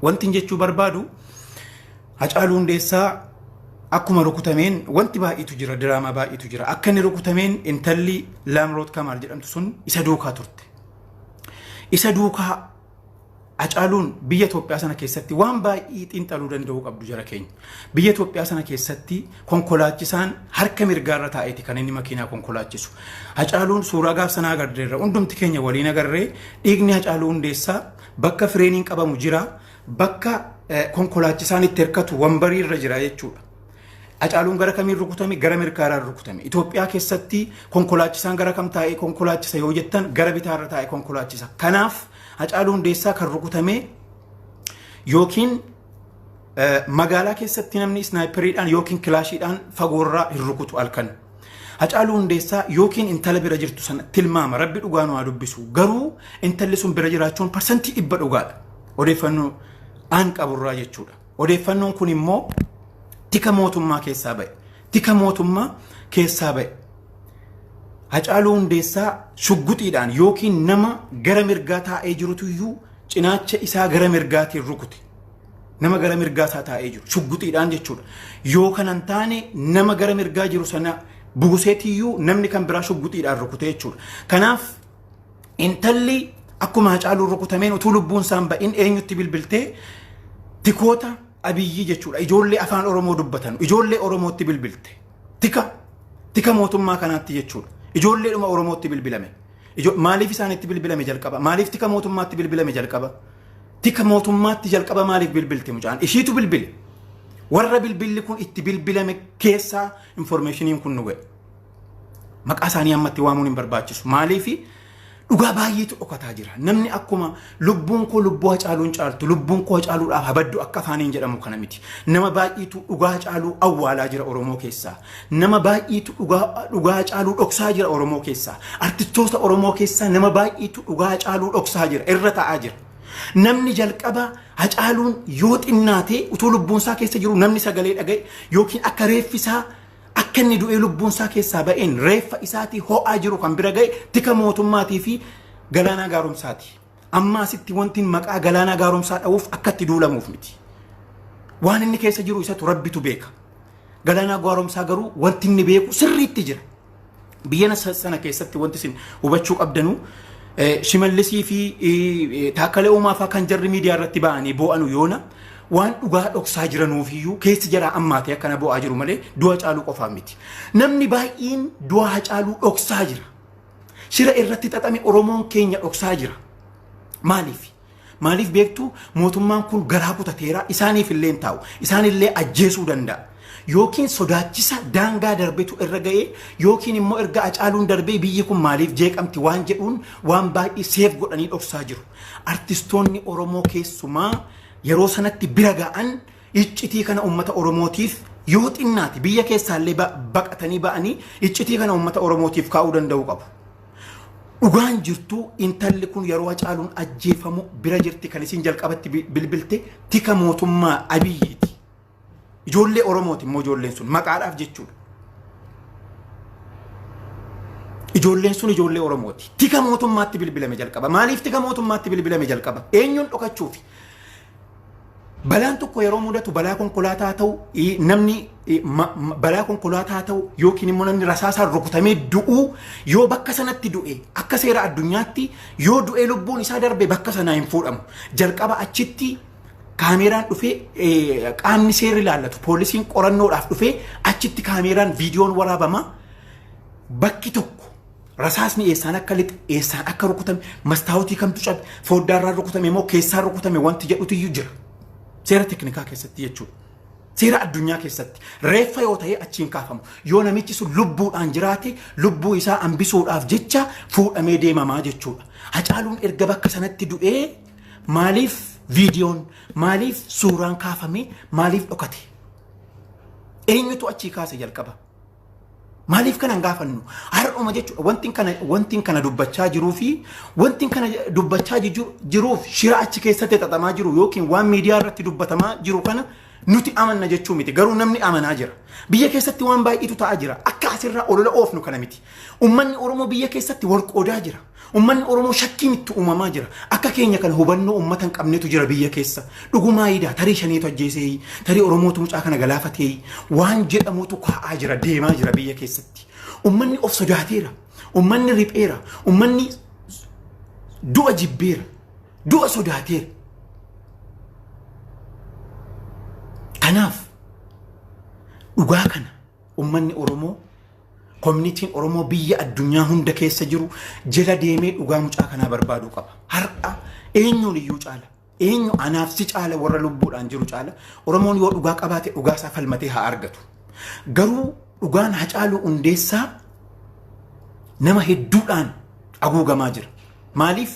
Wanti jechuu barbaadu, Hacaaluu Hundeessaa akkuma rukutameen wanti baay'eetu jira, diraamaa baay'eetu jira. Akka inni rukutameen intalli Laamroot Kamaal jedhamtu sun isa duukaa turte. Isa duukaa Hacaaluun biyya Itoophiyaa sana keessatti waan baay'ee xiinxaluu danda'uu qabdu jara keenya. Biyya Itoophiyaa sana keessatti konkolaachisaan harka mirgaarra taa'eeti kan inni makiinaa konkolaachisu. Hacaaluun suuraa gaaf sanaa agarreerra, hundumti keenya waliin agarree. Dhiigni Hacaaluu Hundeessaa bakka fireeniin qabamu jira, bakka konkolaachisaan itti hirkatu wambarii irra jira jechuudha. Hacaaluun gara kamiin rukutame? Gara mirgaarraan rukutame. Itoophiyaa keessatti konkolaachisaan gara kam taa'ee konkolaachisa yoo jettan, gara bitaarra taa'ee konkolaachisa. Kanaaf Hacaaluu Hundeessaa kan rukutame yookiin magaalaa keessatti namni isnaayiperiidhaan yookiin kilaashiidhaan fagoorraa hin rukutu halkan. Hacaaluu Hundeessaa yookiin intala bira jirtu sana tilmaama, Rabbi dhugaa nu haa dubbisu. Garuu intalli sun bira jiraachuun 100% dhugaadha. Odeeffannoo aan qaburraa jechuudha. Odeeffannoon kun immoo tika mootummaa keessaa ba'e. Tika mootummaa keessaa ba'e. Hacaaluu Hundeessaa shugguxiidhaan yookiin nama gara mirgaa taa'ee jirutu iyyuu cinaacha isaa gara mirgaatiin rukute. Nama gara mirgaa isaa taa'ee jiru shugguxiidhaan jechuudha. Yoo kanan taane nama gara mirgaa jiru sana buuseetiyyuu namni kan biraa shugguxiidhaan rukute jechuudha. Kanaaf intalli akkuma Hacaaluun rukutameen utuu lubbuun isaan ba'in eenyutti bilbiltee? Tikoota Abiyyii jechuudha. Ijoollee afaan Oromoo dubbatan ijoollee Oromootti bilbilte. Tika mootummaa kanaatti jechuudha. Ijoolleedhuma Oromootti bilbilame. Maaliif isaanitti bilbilame jalqaba? Maaliif tika mootummaatti bilbilame jalqaba? Tika mootummaatti jalqaba maaliif bilbilte mucaan? Ishiitu bilbile. Warra bilbilli kun itti bilbilame keessaa informeeshiniin kun nu ga'e. Maqaa isaanii ammatti waamuun hin barbaachisu. Maaliif? Dhugaa baay'eetu dhokataa jira. Namni akkuma lubbuun koo lubbuu Hacaaluun caaltu, lubbuun koo Hacaaluudhaaf habaddu akka afaaniin jedhamu kana miti. Nama baay'eetu dhugaa Hacaaluu awwaalaa jira Oromoo keessaa. Nama baay'eetu dhugaa Hacaaluu dhoksaa jira Oromoo keessaa. Artistoota Oromoo keessaa nama baay'eetu dhugaa Hacaaluu dhoksaa jira, irra taa'aa jira. Namni jalqaba Hacaaluun yoo xinnaatee utuu lubbuun isaa keessa jiru namni sagalee dhaga'e yookiin akka reeffi isaa, akka inni du'ee lubbuun isaa keessaa ba'een reeffa isaatii ho'aa jiru kan bira ga'e tika mootummaatii fi Galaanaa Gaaromsaati. Amma asitti wanti maqaa Galaanaa Gaaromsaa dha'uuf akka itti duulamuuf miti. Waan inni keessa jiru isatu Rabbitu beeka. Galaanaa Gaaromsaa garuu wanti inni beeku sirriitti jira. Biyya sana keessatti wanti isin hubachuu qabdanu, Shimallisii fi Taakkalee Uumaa fa'aa kan jarri miidiyaa irratti ba'anii boo'anu yoona waan dhugaa dhoksaa jiranuufiyyuu keessi jaraa ammaatee akkana boo'aa jiru malee du'a Hacaaluu qofaaf miti. Namni baay'een du'a Hacaaluu dhoksaa jira. Shira irratti xaxame Oromoon keenya dhoksaa jira. Maaliif? Maaliif beektu? Mootummaan kun garaa kutateera, isaaniif illee hin taa'u. Isaan illee ajjeesuu danda'a. Yookiin sodaachisa daangaa darbetu irra ga'ee, yookiin immoo erga Hacaaluun darbee biyyi kun maaliif jeeqamti waan jedhuun waan baay'ee seef godhanii dhoksaa jiru. Artistoonni Oromoo keessumaa yeroo sanatti bira ga'an iccitii kana uummata Oromootiif yoo xinnaate biyya keessaallee baqatanii ba'anii iccitii kana uummata Oromootiif kaa'uu danda'uu qabu. Dhugaan jirtu intalli kun yeroo Hacaaluun ajjeefamu bira jirti. Kan isin jalqabatti bilbilte tika mootummaa Abiyyiiti. Ijoollee Oromooti immoo ijoolleen sun maqaadhaaf jechuudha. Ijoolleen sun ijoollee Oromooti. Tika mootummaatti bilbilame jalqaba. Maaliif tika mootummaatti bilbilame jalqaba? Eenyuun dhokachuufi? Balaan tokko yeroo mudatu, balaa konkolaataa ta'u, namni balaa konkolaataa ta'u yookiin immoo namni rasaasaan rukutamee du'uu, yoo bakka sanatti du'e, akka seera addunyaatti yoo du'ee lubbuun isaa darbe bakka sanaa hin fuudhamu. Jalqaba achitti kaameeraan dhufee, qaamni seerri ilaallatu poolisiin qorannoodhaaf dhufee achitti kaameeraan viidiyoon waraabama. Bakki tokko rasaasni eessaan akka lixe, eessaan akka rukutame, mastaawotii kamtu cabe, foddaarraa rukutame immoo keessaan rukutame wanti jedhutu iyyuu jira. Seera teknikaa keessatti jechuudha. Seera addunyaa keessatti reeffa yoo ta'e achiin kaafamu. Yoo namichi sun lubbuudhaan jiraate lubbuu isaa hambisuudhaaf jecha fuudhamee deemamaa jechuudha. Hacaaluun erga bakka sanatti du'ee maaliif viidiyoon, maaliif suuraan kaafame, maaliif dhokate? Eenyutu achii kaase jalqaba? Maaliif kana hin gaafannu? Har'uma jechuudha. Wanti kana dubbachaa jiruu fi wanti kana dubbachaa jiruuf shira achi keessatti xaxamaa jiru yookiin waan miidiyaa irratti dubbatamaa jiru kana Nuti amanna jechuu miti, garuu namni amanaa jira. Biyya keessatti waan baay'eetu ta'aa jira. Akka asirraa olola oofnu kana miti. Ummanni Oromoo biyya keessatti wal qoodaa jira. Ummanni Oromoo shakkiin itti uumamaa jira. Akka keenya kana hubannoo uummata hin qabnetu jira biyya keessa. Dhugumaa yidaa tarii shaniitu ajjeesee, tarii Oromootu mucaa kana galaafatee waan jedhamutu kaa'aa jira, deemaa jira biyya keessatti. Ummanni of sodaateera. Ummanni ripheera. Ummanni du'a jibbeera. Du'a sodaateera. Kanaaf dhugaa kana ummanni Oromoo, koominitiin Oromoo biyya addunyaa hunda keessa jiru jala deemee dhugaa mucaa kanaa barbaaduu qaba. Har'a eenyuun iyyuu caala. Eenyu anaaf si caala, warra lubbuudhaan jiru caala. Oromoon yoo dhugaa qabaate dhugaa isaa falmatee haa argatu. Garuu dhugaan Hacaaluu Hundeessaa nama hedduudhaan haguugamaa jira. Maaliif?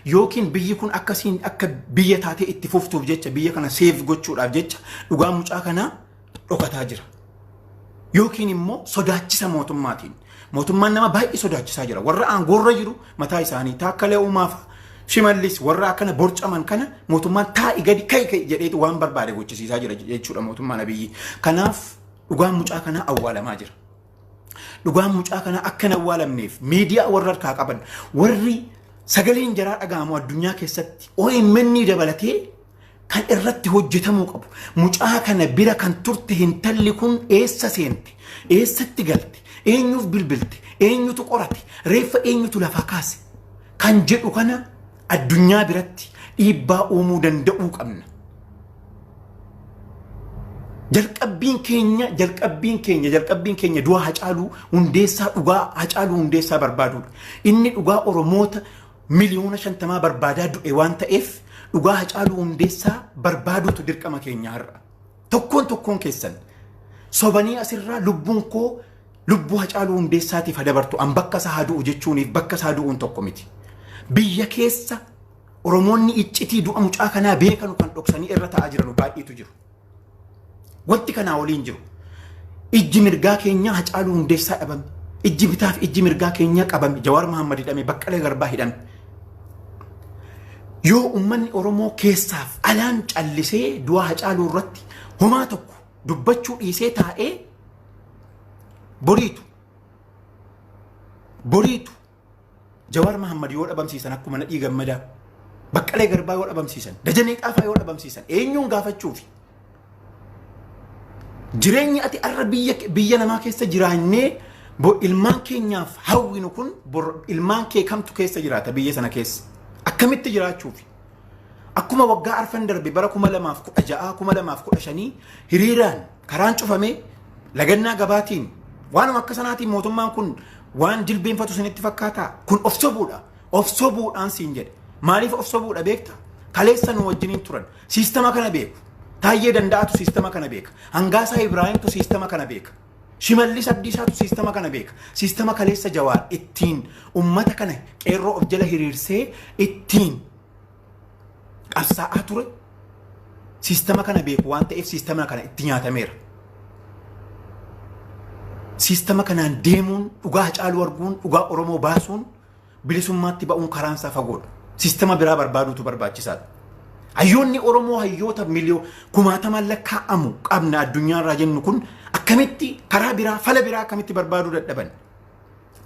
Yookiin biyyi kun akkasiin akka biyya taatee itti fuftuuf jecha, biyya kana save gochuudhaaf jecha dhugaan mucaa kanaa dhokataa jira. Yookiin immoo sodaachisa mootummaatiin. Mootummaan nama baay'ee sodaachisaa jira. Warra aangoorra jiru mataa isaanii Taakkalee Uumaa fa'a, Shimallis, warra akkana borcaman kana mootummaan taa'i, gadi ka'i, ka'i jedheetu waan barbaade gochisiisaa jira jechuudha mootummaan Abiyyi. Kanaaf dhugaan mucaa kanaa awwaalamaa jira. Dhugaan mucaa kanaa akka hin awwaalamneef miidiyaa warra harkaa qaban, warri sagaleen jaraa dhaga'amu addunyaa keessatti, OMN dabalatee, kan irratti hojjetamuu qabu. Mucaa kana bira kan turte hintalli kun eessa seente? Eessatti galte? Eenyuuf bilbilte? Eenyutu qorate? Reeffa eenyutu lafaa kaase? Kan jedhu kana addunyaa biratti dhiibbaa uumuu danda'uu qabna. Jalqabbiin keenya du'a Hacaaluu Hundeessaa, dhugaa Hacaaluu Hundeessaa barbaaduudha. Inni dhugaa Oromoota 50 miliyoona barbaadaa du'e waan ta'eef, dhugaa Hacaaluu Hundeessaa barbaaduutu dirqama keenya har'a. Tokkoon tokkoon keessan sobanii asirraa lubbuun koo lubbuu Hacaaluu Hundeessaatiif haa dabartu, an bakka isaa haa du'u jechuuniif bakka isaa du'uun tokko miti. Biyya keessa Oromoonni iccitii du'a mucaa kanaa beekanu kan dhoksanii irra taa'aa jiran baay'eetu jiru. Wanti kanaa waliin jiru. Ijji mirgaa keenyaa Hacaaluu Hundeessaa dhabame. Ijji bitaaf ijji mirgaa keenyaa qabame. Jawaar Mahammad hidhame. Baqqalee Garbaa hidhame. Yoo uummanni Oromoo keessaaf alaan callisee du'a Hacaaluu irratti homaa tokko dubbachuu dhiisee taa'ee, boriitu boriitu Jawaar Mahammad yoo dhabamsiisan, akkuma Nadhii Gammadaa, Baqqalee Garbaa yoo dhabamsiisan, Dajanee Xaafaa yoo dhabamsiisan, eenyuun gaafachuufi? Jireenyi ati arra biyya namaa keessa jiraannee ilmaan keenyaaf hawwinu kun, bor ilmaan kee kamtu keessa jiraata biyya sana keessa? Akkamitti jiraachuufi? Akkuma waggaa arfan darbe bara 2016, 2015 hiriiraan karaan cufamee, lagannaa gabaatiin, waanuma akka sanaatiin mootummaan kun waan jilbeenfatu isinitti fakkaataa? Kun of sobuudha. Of sobuudhaan siin jedhe. Maaliif of sobuudha beekta? Kaleessa nu wajjiniin turan. Siistama kana beeku. Taayyee Danda'atu siistama kana beeka. Hangaasaa Ibraahimtu siistama kana beeka. Shimallis Abdiisaatu siistama kana beeka. Siistama kaleessa Jawaar ittiin ummata kana qeerroo of jala hiriirsee ittiin qabsaa'aa ture siistama kana beeku waan ta'eef, siistama kana itti nyaatameera. Siistama kanaan deemuun, dhugaa Hacaaluu arguun, dhugaa Oromoo baasuun, bilisummaatti ba'uun karaan isaa fagoodha. Siistama biraa barbaaduutu barbaachisaadha. Hayyoonni Oromoo, hayyoota miliyoo kumaatamaan lakkaa'amu qabna addunyaarraa jennu kun, akkamitti karaa biraa, fala biraa akkamitti barbaaduu dadhaban?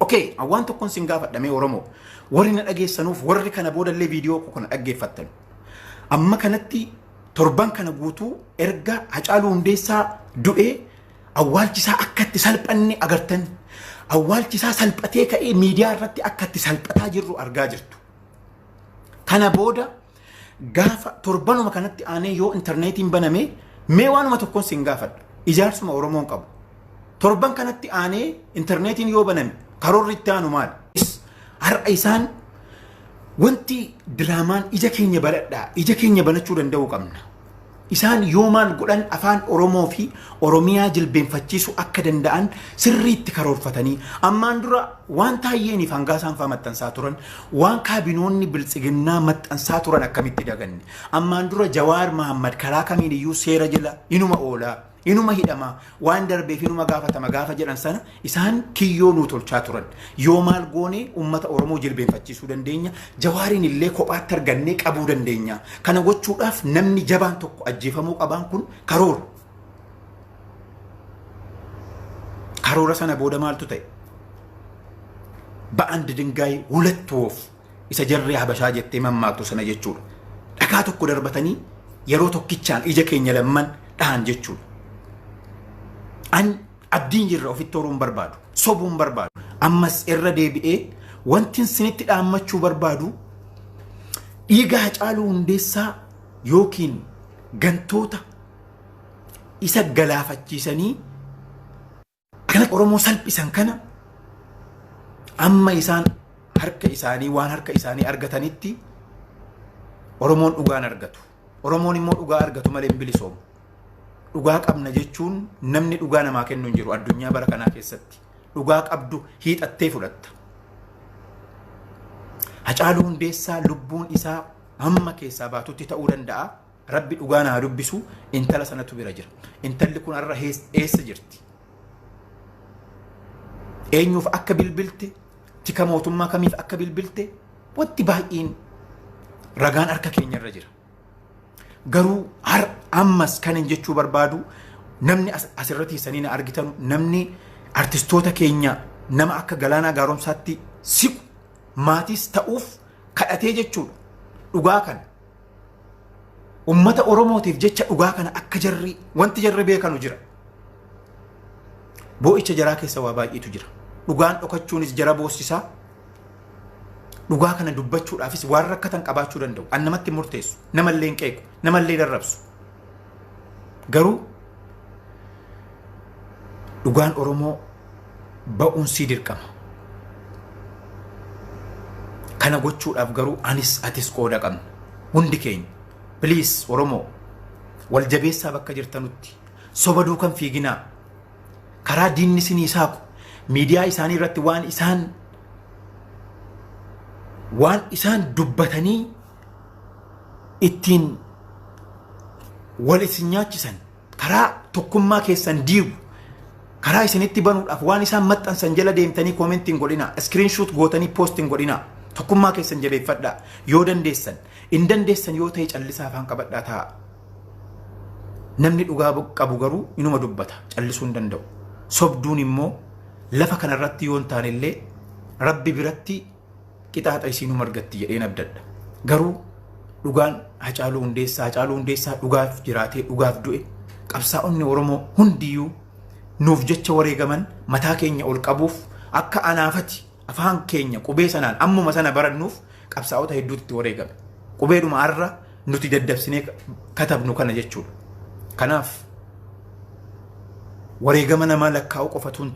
Okay, waan tokkoon sin gaafadhamee Oromoo. Warri na dhageessanuuf, warri kana boodallee viidiyoo koo kana dhaggeeffattan. Amma kanatti torban kana guutuu erga Hacaaluu Hundeessaa du'ee awwaalchisaa akka itti salphanne agartan. Awwaalchisaa salphatee ka'ee miidiyaa irratti akka itti salphataa jirru argaa jirtu. Kana booda gaafa torbanuma kanatti aanee yoo intarneetiin baname, mee waanuma tokkoon sin gaafadha. Ijaarsuma Oromoon qabu. Torban kanatti aanee intarneetiin yoo baname karoorri itti aanu maali? Har'a isaan wanti diraamaan ija keenya banadhaa, ija keenya banachuu danda'uu qabna. Isaan yoo maal godhan afaan Oromoo fi Oromiyaa jilbeenfachiisuu akka danda'an sirriitti karoorfatanii ammaan dura waan taayyeeniif hangaasaan fa'aa maxxansaa turan, waan kaabinoonni biltsiginnaa maxxansaa turan akkamitti daganne? Ammaan dura Jawaar Mahammad karaa kamiin iyyuu seera jala inuma oolaa. Inuma hidhama, waan darbeef inuma gaafatama gaafa jedhan sana isaan kiyyoo nuu tolchaa turan. Yoo maal goone uummata Oromoo jilbeenfachiisuu dandeenya, Jawaariin illee kophaatti argannee qabuu dandeenya. Kana gochuudhaaf namni jabaan tokko ajjeefamuu qabaan kun karoora. Karoora sana booda maaltu ta'e? በአንድ ድንጋይ ሁለት ወፍ isa jarri Habashaa jettee mammaaktu sana jechuudha. Dhagaa tokko darbatanii yeroo tokkichaan ija keenya lamman dhahan jechuudha. An abdiin jirra ofitti horuu hin barbaadu. Sobuu hin barbaadu. Ammas irra deebi'ee wanti isinitti dhaammachuu barbaadu dhiiga Hacaaluu Hundeessaa yookiin gantoota isa galaafachiisanii kana Oromoo salphisan kana amma isaan harka isaanii waan harka isaanii argatanitti Oromoon dhugaan argatu. Oromoon immoo dhugaa argatu malee hin bilisoomu. Dhugaa qabna jechuun namni dhugaa namaa kennu hin jiru addunyaa bara kanaa keessatti. Dhugaa qabdu hiixattee fudhatta. Hacaaluu Hundeessaa lubbuun isaa hamma keessaa baatutti ta'uu danda'a. Rabbi dhugaa naa dubbisu, intala sanatu bira jira. Intalli kun har'a eessa jirti? Eenyuuf akka bilbilte, tika mootummaa kamiif akka bilbilte, wanti baay'een ragaan harka keenya irra jira. Garuu har ammas kan hin jechuu barbaadu, namni asirratti sanii na argitan, namni artistoota keenya nama akka Galaanaa Gaaromsaatti siqu maatiis ta'uuf kadhatee jechuudha. Dhugaa kana ummata Oromootiif jecha dhugaa kana akka jarri wanti jarri beekanu jira. Boo'icha jaraa keessa waa baay'eetu jira. Dhugaan dhokachuunis jara boossisaa. Dhugaa kana dubbachuudhaafis waan rakkatan qabaachuu danda'u. An namatti murteessu, namallee hin qeequ, namallee darrabsu. Garuu dhugaan Oromoo ba'uun sii dirqama. Kana gochuudhaaf garuu anis atis qooda qabna. Hundi keenya. Please Oromoo, wal jabeessaa bakka jirtanutti. Soba duukan fiiginaa. Karaa diinni isinii saaqu miidiyaa isaanii irratti waan isaan dubbatanii ittiin wal isin nyaachisan, karaa tokkummaa keessan diigu, karaa isinitti banuudhaaf waan isaan maxxansan jala deemtanii commentiin godhina, screenshot gootanii postiin godhina. Tokkummaa keessan jabeeffadhaa yoo dandeessan. In dandeessan yoo ta'e callisaa, afaan qabadhaa ta'a. Namni dhugaa qabu garuu inuma dubbata, callisuu hin danda'u. Sobduun immoo lafa kanarratti yoo hin taane illee Rabbi biratti qixaaxa isiinuma argatti jedheen abdadha. Garuu dhugaan Hacaaluu Hundeessaa, Hacaaluu Hundeessaa dhugaaf jiraatee dhugaaf du'e, qabsaa'onni Oromoo hundiyyuu nuuf jecha wareegaman, mataa keenya ol qabuuf, akka anaafati afaan keenya qubee sanaan ammuma sana barannuuf qabsaa'ota hedduutti itti wareegame. Qubeedhuma har'a nuti daddabsinee katabnu kana jechuudha. Kanaaf wareegama namaa lakkaa'uu qofatu hin